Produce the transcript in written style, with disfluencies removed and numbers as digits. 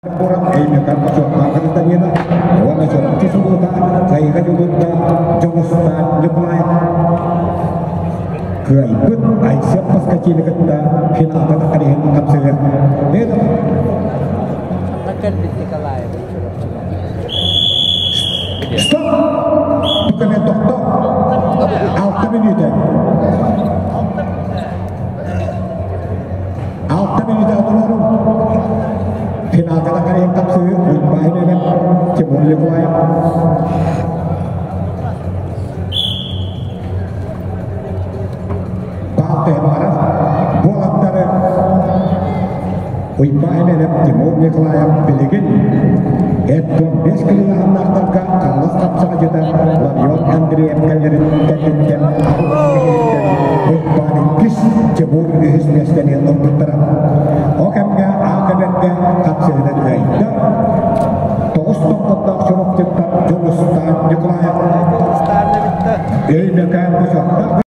Өймөкөөн бочуоттаах гражданина уонна Чурапчы сулуута Кыайыыга дьулуурдаах Дьулустаан Ньукулаев кыайбыт Айсен Поскачины кытта финалга таххар иһин хапсыһыа. Ханна кэлбит Николаевич Чурапчыга? Стоп! Документ тохто. 6 мүнүүтэ. 6 мүнүүтэ олорорум. Финалга да қарайын тапсыы Уйбаһын эбэт Тимур Николаев. Баал төһө баҕарар. Буолаттары Уйбаһын эбэт Тимур Николаев билигин Эттон 5 килограммнаахтарга Хаҥалас хапсаҕайдьыта Ларион Андреев кэллэрин кэнниттэн Уйбаан иккис, Тимур үһүс миэстэни ылбыттара. Ол кэмҥэ А көбөргө хапсыһыыны кыайда. Тоҕус томпоттоох Чурапчыттан Дьулустаан Николаев. Өймөкөөн бочуоттаах.